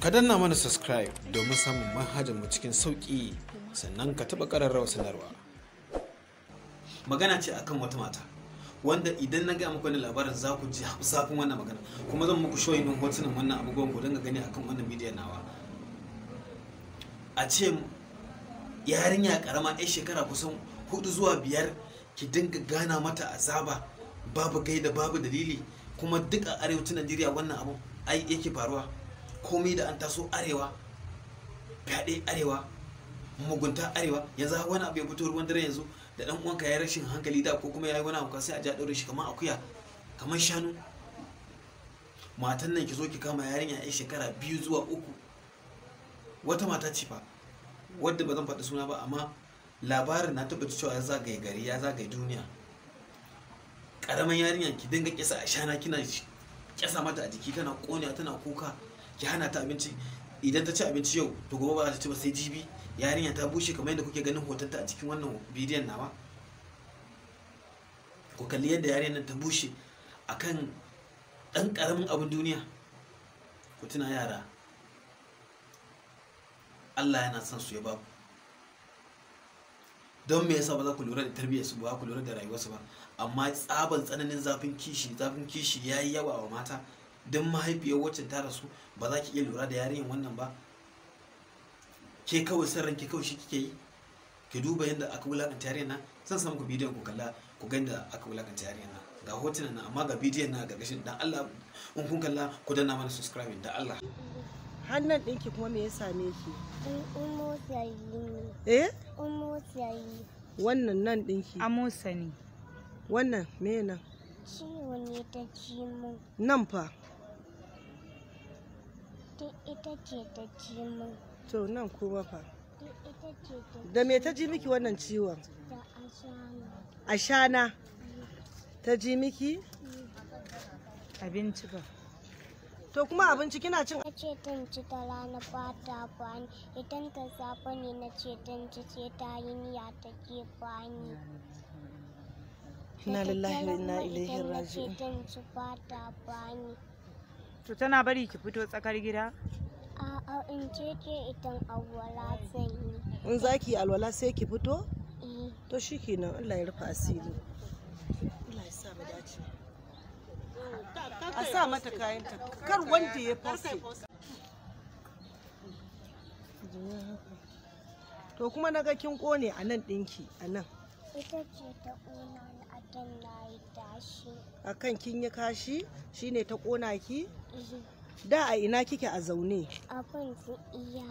Ka danna mana subscribe domin samun manhajar mu cikin sauƙi, sannan ka taɓa ƙararrawar sanarwa. Magana ce akan wata mata wanda idan na gaya muku wannan labarin za ku ji zafin wannan magana, kuma zan muku showing din hotunan wannan abubuwan ku dinga gani akan wannan bidiyon nawa. A ce yarinya karama 'yar shekara kusan 4 zuwa 5 ki dinga gana mata azaba babu gaida babu dalili, kuma duk a arewacin Najeriya wannan abu ai yake faruwa. Komai da an taso arewa, fyaɗe arewa, mugunta arewa. Yanzu wani abu ya fito ruwan dare yanzu da dan uwanka ya rashin hankali da ko kuma ya yi wani abu sai a ja ɗaure shi kamar akuya, kamar shanu. Matan nan ki zo ki kama yarinya 'yar shekara 2 zuwa 3. Wata mata ce fa wadda ba zan faɗi suna ba, amma labarin na tabbata cewa ya zagaye gari, ya zagaye duniya. Ƙaramin yarinya ki dinga kisa a shana, kina kyasa mata a jiki, tana ƙonewa, tana kuka, ki hana ta abinci. Idan ta ci abinci yau to gobe ba za ta ci ba sai jibi. Yarinya ta bushe kamar yadda kuke ganin hotonta a cikin wannan bidiyon nawa. Ku kalli yadda yarinyar nan ta bushe akan ɗan ƙaramin abin duniya. Ku tuna yara, Allah yana son su ya ba ku. Don me yasa ba za ku lura da tarbiyyar su ba, ku lura da rayuwarsu ba? Amma tsaban tsananin zafin kishi yayi yawa wa mata. Don mahaifiyar wacce ta rasu ba za ki iya lura da yarinyar wannan ba. Ke kawai san ranki kawai shi kike yi. Ki duba yadda aka wulakanta yarinyar nan. Zan samu ku bidiyon ku kalla ku ga yadda aka wulakanta yarinyar nan. Ga hotunan nan, amma ga bidiyon nan a ƙarƙashin. Dan Allah in kun kalla ku danna mana subscribing da Allah. Hannun ɗinki kuma me ya same ki? Amosani ne. Eh? Amosani. Wannan nan ɗinki. Amosani. Wannan me nan? Ciwo ne ta ci mun. Nan fa? Duk ita ce ta ci mun. To nan kuma fa? Duk ita ce ta. Da me ta ji miki wannan ciwon? Da ashana. Ashana? Ta ji miki? Abinci ba. To kuma abinci kina cin? Na ce tan ci ta rana ba ta bani, idan ta safe ne na ce tan ci sai ta yi niyya ta ke bani. Inna lillahi wa inna ilaihi Na ce raji'un. tan ci ba ta bani. To tana bari ki fito tsakar gida? A'a, in ce ce idan alwala zan yi. In za ki yi alwala sai ki fito? Eh. To shikenan, Allah ya rufe asiri. Allah ya sa mu dace. A sa mata kayanta, kar wanda ya fase. To kuma naga kin kone a nan ɗinki, a nan. Ita ce ta ƙona ni a kan na yi tashi. A kan kin yi kashi shine ta ƙona ki? Eh. Da a ina kike a zaune? A kan su iya.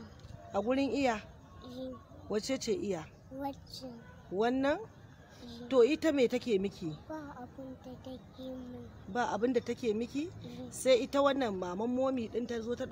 A gurin iya? Eh. Wace ce iya? Wacce? Wannan? Eh. To ita me take miki? Ba abin da take min. Ba abin da take miki? Eh. Sai ita wannan maman momi din ta zo ta